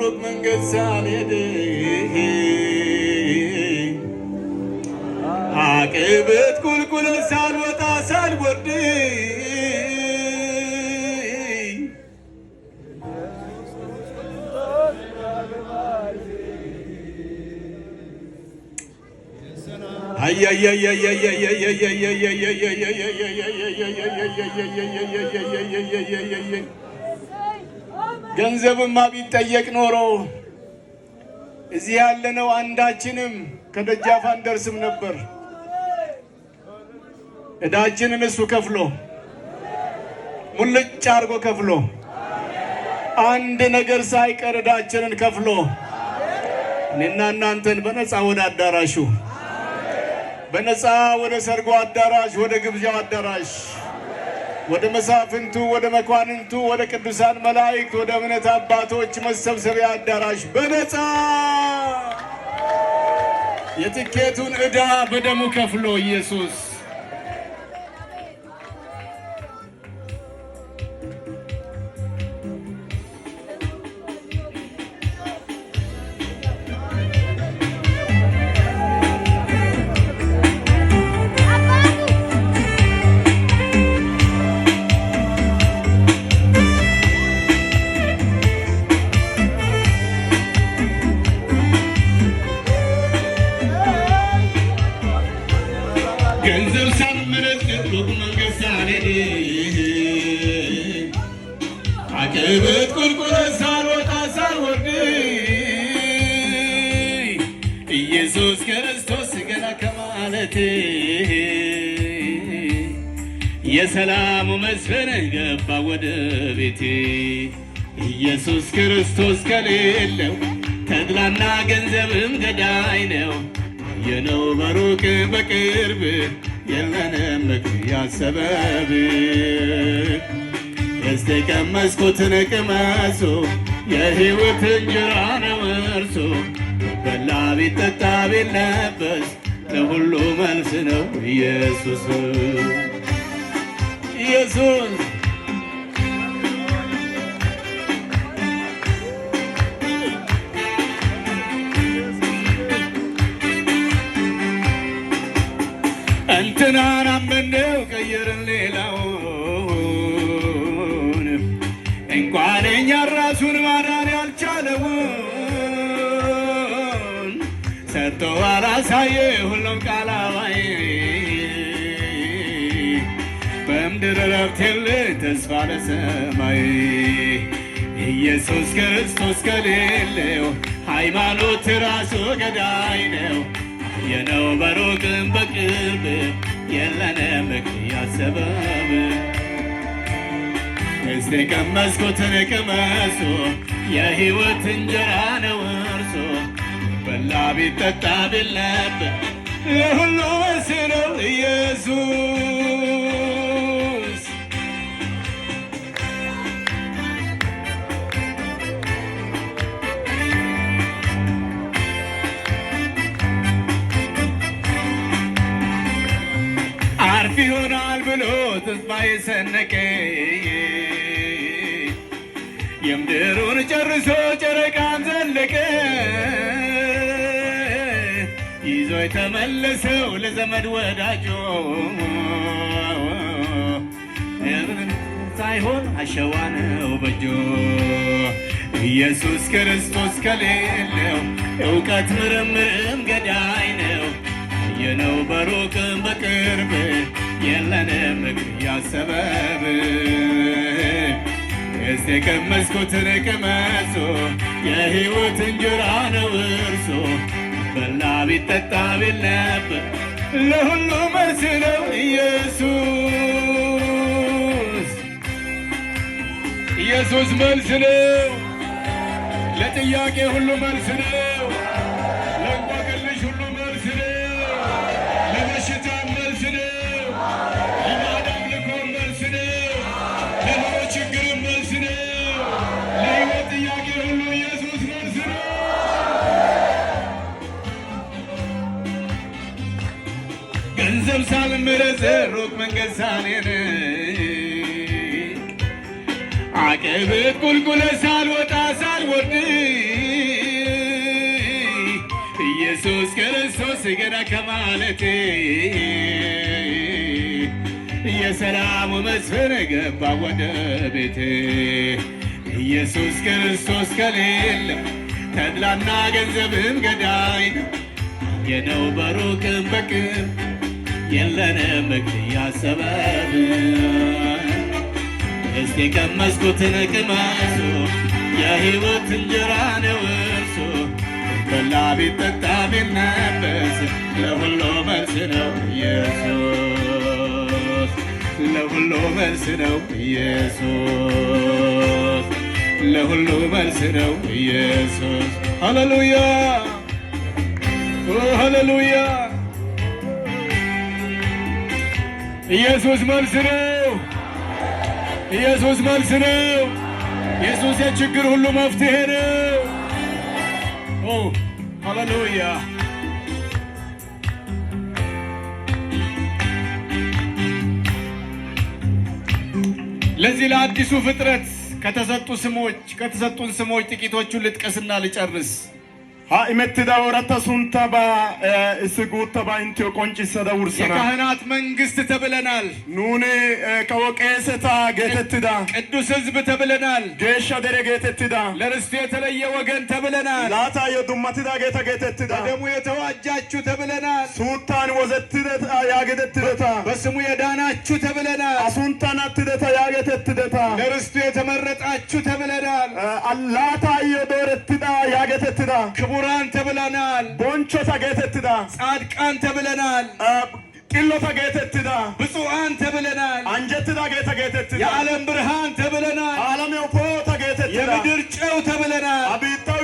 ሩቅ መንገድ ሳልሄድ፣ አቀበት ቁልቁለት ሳልወጣ ሳልወርድ፣ ገንዘብማ ቢጠየቅ ኖሮ እዚህ ያለነው አንዳችንም ከደጃፍ አንደርስም ነበር። ዕዳችንን እሱ ከፍሎ፣ ሙልጭ አድርጎ ከፍሎ፣ አንድ ነገር ሳይቀር ዕዳችንን ከፍሎ እኔና እናንተን በነፃ ወደ አዳራሹ፣ በነፃ ወደ ሰርጎ አዳራሽ፣ ወደ ግብዣው አዳራሽ፣ ወደ መሳፍንቱ፣ ወደ መኳንንቱ፣ ወደ ቅዱሳን መላእክት፣ ወደ እምነት አባቶች መሰብሰቢያ አዳራሽ በነፃ የትኬቱን ዕዳ በደሙ ከፍሎ ኢየሱስ። ገንዘብ ሳልመነዝር፣ ሩቅ መንገድ ሳልሄድ፣ አቀበት ቁልቁለት ሳልወጣ ሳልወርድ፣ ኢየሱስ ክርስቶስ ገና ከማለቴ የሰላሙ መስፍን ገባ ወደ ቤቴ። ኢየሱስ ክርስቶስ ከሌለው ተድላና ገንዘብም ገዳይ ነው። የነው በሩቅ በቅርብ የለንም ምክንያት ሰበብ። እስቲ ቀመስኩትን ቅመሱ፣ የሕይወት እንጀራ ነው እርሱ። በላ ቢጠጣ ቢለበስ ለሁሉ መልስ ነው ኢየሱስ፣ ኢየሱስ። እንትናን አመነው ቀየርን ሌላውን፣ እንኳን እኛን ራሱን ማዳን ያልቻለውን ሰርቶ አላሳየ። ሁሉም ቃል አባይ፣ በምድር ረፍት የለ ተስፋ ለሰማይ። ኢየሱስ ክርስቶስ ከሌለው ሃይማኖት ራሱ ገዳይ ነው። የነው በሩቅም በቅርብ የለንም ምክንያት ሰበብ። እስቲ ቀመስኩትን ቅመሱ፣ የሕይወት እንጀራ ነው እርሱ። በላ ቢጠጣ ቢለብ ለሁሉ መልስ ነው ኢየሱስ። አርፍ ይሆናል ብሎ ተስፋ የሰነቀ የምድሩን ጨርሶ ጨረቃን ዘለቀ። ይዞ የተመለሰው ለዘመድ ወዳጆ ሳይሆን አሸዋ ነው በጆ። ኢየሱስ ክርስቶስ ከሌለው እውቀት ምርምርም ገዳይ ነው። የነው በሩቅም በቅርብ የለንም ምክንያት ሰበብ። እስቲ የቀመስኩትን ቅመሱ፣ የሕይወት እንጀራ ነው እርሱ። በላ ቢጠጣ ቢለብ ለሁሉ መልስ ነው ኢየሱስ። ኢየሱስ መልስ ነው። ለጥያቄ ሁሉ መልስ ነው። ለእንቆቅልሽ ሁሉ መልስ ነው። ለበሽታ መልስ ነው። ለባዕድ አምልኮ መልስ ነው። ለኑሮ ችግር መልስ ነው። ለሕይወት ጥያቄ ሁሉ ኢየሱስ መልስ ነው። ገንዘብ ሳልመነዝር፣ ሩቅ መንገድ ሳልሄድ፣ አቀበት ቁልቁለት ሳልወጣ ሳልወርድ። ኢየሱስ ክርስቶስ ገና ከማለቴ የሰላሙ መስፍን ገባ ወደ ቤቴ። ኢየሱስ ክርስቶስ ከሌለ ተድላና ገንዘብም ገዳይ ነው። የነው በሩቅም በቅርብ የለንም ምክንያት ሰበብ። እስቲ የቀመስኩትን ቅመሱ፣ የሕይወት እንጀራ ነው እርሱ። ቢበላ ቢጠጣ ቢነበስ ለሁሉ መልስ ነው ኢየሱስ። ለሁሉ መልስ ነው ኢየሱስ። ለሁሉ መልስ ነው ኢየሱስ። ሃሌሉያ፣ ኦ ሃሌሉያ! ኢየሱስ መልስ ነው። ኢየሱስ መልስ ነው። ኢየሱስ የችግር ሁሉ መፍትሄ ነው። ኦ ሃሌሉያ! ለዚህ ለአዲሱ ፍጥረት ከተሰጡን ስሞች ጥቂቶቹን ልጥቀስና ልጨርስ። Ha imettida ooratta sunttabaa issi guuttabaa inttiyo qonccissada wurssana. የካህናት መንግስት ተብለናል። Nuuni kawo qeeseta geetettida, ቅዱስ ሕዝብ ተብለናል። geeshsha dere geetettida, ለርስቱ የተለየ ወገን ተብለናል። laataayyo dummatidaageeta geetettida, በደሙ የተዋጃችሁ ተብለናል። suuttan wozettideta yaagetettideta, በስሙ የዳናችሁ ተብለናል። a sunttan attideta yaagetettideta, ለርስቱ የተመረጣችሁ ተብለናል። laataayyo doorettida yaagetettida, ክቡራን ተብለናል። bonchchota geetettida, ጻድቃን ተብለናል። xillota geetettida, ብፁዓን ተብለናል። anjjettidaageeta geetettida, የዓለም ብርሃን ተብለናል። alamiyawu poo'ota geetettida, የምድር ጨው ተብለናል። ha biittawu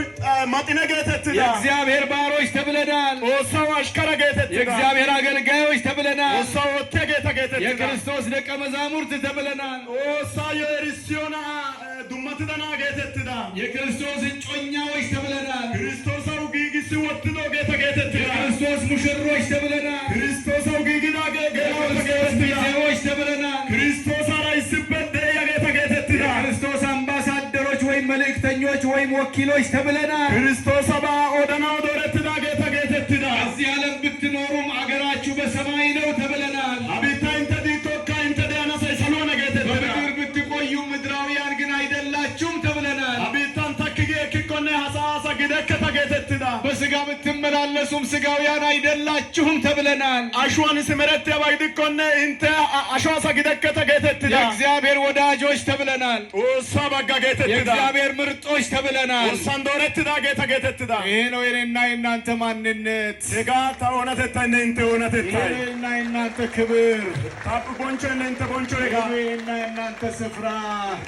maxine geetettida, የእግዚአብሔር ባሮች ተብለናል። Xoossawu ashkkara geetettida, የእግዚአብሔር አገልጋዮች ተብለናል። Xoossawu oottiyaageeta geetettida, የክርስቶስ ደቀ መዛሙርት ተብለናል። Xoossaayyo erissiyo na'aa dummatida na'aa geetettida, የክርስቶስ እጮኛዎች ተብለናል። Kiristtoosawu giigissi wottidoogeeta geetettida, የክርስቶስ ሙሽሮች ተብለናል። Kiristtoosawu giigida geela'ota የክርስቶስ geetettida, ሚዜዎች ተብለናል። Kiristtoosaara issippe de'iyaageeta geetettida, የክርስቶስ አምባሳደሮች ወይም መልእክተኞች ወይም ወኪሎች ተብለናል። Kiristtoosabaa odanawu doorettidaageeta geetettida. በዚህ ዓለም ብትኖሩም አገራችሁ በሰማይ ነው ተብለናል። Ha biittaa intte diikkokka intte de'anasay saluwana geetettida. በምድር ብትቆዩ ምድራውያን ግን አይደላችሁም ተብለናል። Ha biittan takki gi ekkikkonne ha sa'aa asa gidekketa geetettida. በስጋ ብትመላለሱም ስጋውያን አይደላችሁም ተብለናል። Ashuwan simerettiyabaa gidikkonne intte asho asa gidekketa geetettida. የእግዚአብሔር ወዳጆች ተብለናል። Xoossaa bagga geetettida. የእግዚአብሔር ምርጦች ተብለናል። Xoossan doorettidaageeta geetettida. ይሄ ነው የኔና የእናንተ ማንነት። Hegaa ta oonatettaynne intte ይሄ oonatettay. ነው የኔና የእናንተ ክብር። Ta bonchchoynne intte bonchchoy ይሄ hegaa. ነው የኔና የእናንተ ስፍራ።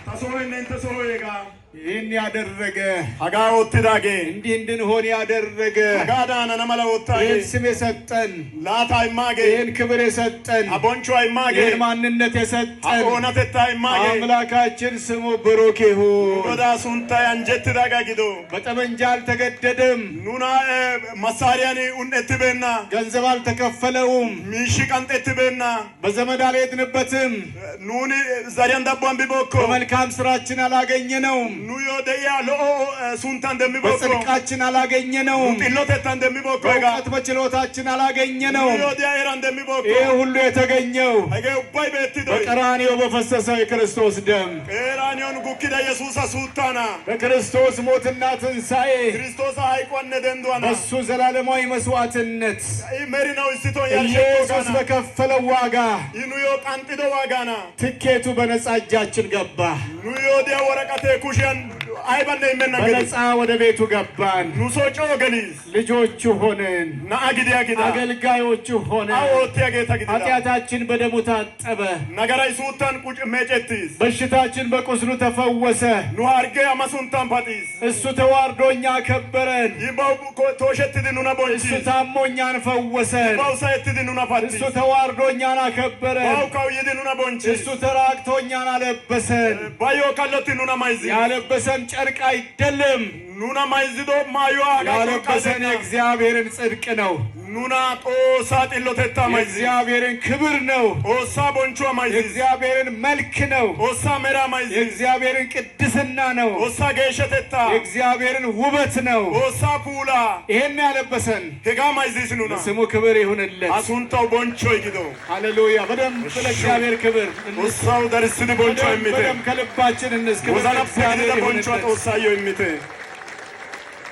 Ta sohoynne intte sohoy hegaa. ይህን ያደረገ፣ Hagaa oottidaagee, እንዲህ እንድንሆን ያደረገ፣ hagaadan hanana mala ይህን oottaagee, ስም የሰጠን፣ laataa immaagee, ይህን ክብር የሰጠን፣ ha bonchchuwa immaagee, ይህን ማንነት ha የሰጠን oonatettaa immaagee, አምላካችን ስሙ ብሩክ ይሁን። Godaa sunttay anjjettidaagaa gido. በጠመንጃ አልተገደደም። Nuna massaariyan un"ettibeenna, ገንዘብ አልተከፈለውም። miishshi qanxxettibeenna, በዘመድ አልሄድንበትም። nuuni zariyan dabbuwan bibookko, በመልካም ስራችን አላገኘነውም። nuyyoo de'iya lo"o sunttan demmibookko, በጽድቃችን nu አላገኘነውም። xillotettan demmibookko hegaa, በእውቀት በችሎታችን አላገኘነውም። nuyyoo de'iya eran demmibookko. ይህ ሁሉ የተገኘው Hegee ubbay beettidoy በቀራንዮ በፈሰሰው የክርስቶስ ደም፣ Qeeraaniyon gukkida Yesuusa suuttaana, በክርስቶስ ሞትና ትንሣኤ፣ Kiristtoosa hayquwanne dendduwana, በሱ ዘላለማዊ መስዋዕትነት፣ I merinawu issitoo ኢየሱስ yarshshettoogaana, በከፈለው ዋጋ I nuyyoo qanxxido waagaana, ትኬቱ በነፃ እጃችን ገባ። nuyyoo de'iya woraqatee kushiyan aybanne immennan gelis. በነፃ ወደ ቤቱ ገባን። Nu soo coo geliis. ልጆቹ ሆንን፣ Na'a gidiya gida, አገልጋዮቹ ሆነን። awu oottiyaageeta gidida. ኃጢአታችን በደሙ ታጠበ፣ Nagaray suuttan meecettiis. በሽታችን በቁስሉ ተፈወሰ። Nu harggee ama sunttan paxiis. እሱ ተዋርዶ እኛ ከበረን። I bawu tooshettidi nuna እሱ bonchchiis. ታሞ እኛን ፈወሰን። Bawu sahettidi nuna እሱ pattiis. ተዋርዶ እኛን አከበረን። Bawu kawuyyidi nuna bonchchiis. እሱ ተራቅቶ እኛን አለበሰን። Bayyoo kallotti nuna mayzziis. ያለበሰን ጨርቅ አይደለም፣ Nuna mayzzido maayuwa hagaa curqqaa ያለበሰን gidenna. የእግዚአብሔርን ጽድቅ ነው። Nuna Xoossaa xillotettaa mayzziis. የእግዚአብሔርን ክብር ነው። Xoossaa bonchchuwa mayzziis. የእግዚአብሔርን መልክ ነው። Xoossaa meraa mayzziis. የእግዚአብሔርን ቅድስና ነው። Xoossaa geeshshatettaa. የእግዚአብሔርን ውበት ነው። Xoossaa puulaa. ይሄን ያለበሰን Hegaa mayzziis nuna. ስሙ ክብር ይሁንለት። A sunttawu bonchchoy gido. ሃሌሉያ! በደንብ ለእግዚአብሔር ክብር Xoossawu darissidi bonchchuwa immite. በደንብ ከልባችን እንስ ክብር Wozanappe ለእግዚአብሔር gidida bonchchuwa ይሁንለት። Xoossaayyo immite.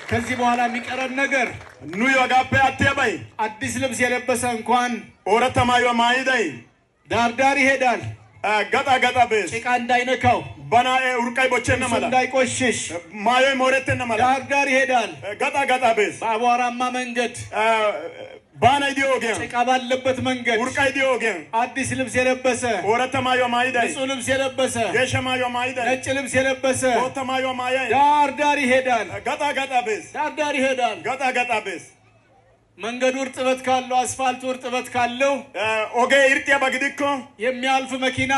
ከዚህ በኋላ የሚቀረን ነገር Nuyo hagaappe attiyabay አዲስ ልብስ የለበሰ እንኳን ooratta maayuwa maayiday ዳርዳር ይሄዳል፣ gaxaa gaxaa bees. ጭቃ እንዳይነካው፣ Bana urqqay bochchenna ልብሱ mala. እንዳይቆሽሽ Maayoy moorettenna mala. ዳርዳር ይሄዳል። Gaxaa gaxaa bees. በአቧራማ መንገድ፣ Baanay diyo ogiyan. ጭቃ ባለበት መንገድ Urqqay diyo ogiyan. አዲስ ልብስ የለበሰ Ooratta maayuwa maayiday. ንጹህ ልብስ የለበሰ Geeshsha maayuwa maayiday. ነጭ ልብስ የለበሰ Bootta maayuwa maayay. ዳር ዳር ይሄዳል። Gaxaa gaxaa bees. ዳር ዳር ይሄዳል። Gaxaa gaxaa bees. መንገዱ እርጥበት ካለው፣ አስፋልቱ እርጥበት ካለው Ogee irxxiyaba gidikko የሚያልፍ መኪና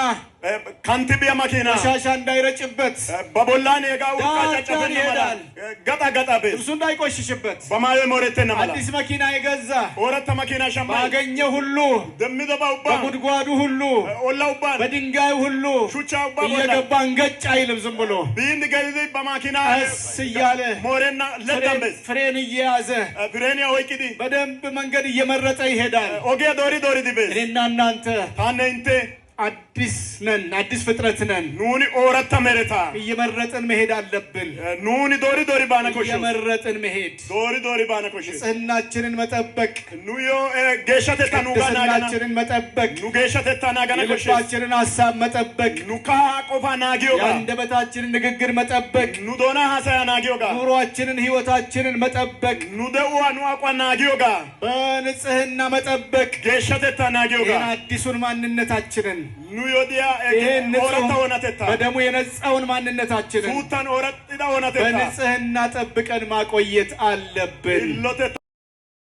kantti biya makiinaa ቆሻሻ እንዳይረጭበት፣ ba bollan hegaa urqqaa ዳር ዳር caccafenna mala ይሄዳል። gaxaa gaxaa bees. ልብሱ እንዳይቆሽሽበት። Ba maayoy moorettenna mala. አዲስ መኪና የገዛ Ooratta makiinaa shammay. ባገኘ ሁሉ Demmidobaa ubbaa በጉድጓዱ ሁሉ olla ubban በድንጋዩ ሁሉ shuchchaa ubbaa bollan እየገባ እንገጭ አይልም። ዝም ብሎ biindi gelidi ba makiinaa ቀስ እያለ moorenna leddan bees. ፍሬን እየያዘ Fireeniya oyqqidi በደንብ መንገድ እየመረጠ ይሄዳል። ogiya doori dooridi bees. እኔና እናንተ Taanne intte አዲስ ነን፣ አዲስ ፍጥረት ነን። nuuni ooratta meretaa. እየመረጥን መሄድ አለብን። Nuuni doori doori baana koshshees. እየመረጥን መሄድ፣ Doori doori baana koshshees. ንጽህናችንን መጠበቅ፣ Nuyyoo geeshshatettaa nuugaa naagana. ቅድስናችንን መጠበቅ፣ Nu geeshshatettaa naagana koshshees. የልባችንን ሀሳብ መጠበቅ፣ Nu kahaa qofaa naagiyogaa. የአንደበታችንን ንግግር መጠበቅ፣ Nu doonaa haasayaa naagiyogaa. ኑሯችንን ህይወታችንን መጠበቅ፣ Nu de'uwaa nu aquwa naagiyogaa. በንጽህና መጠበቅ፣ Geeshshatettaa ይህን naagiyogaa. አዲሱን ማንነታችንን Nuyyoo diya ይህን ንጹህ ooratta oonatettaa. በደሙ የነጻውን ማንነታችንን Suuttan ooraxxida oonatettaa. በንጽህና ጠብቀን ማቆየት አለብን። Xillotettaa.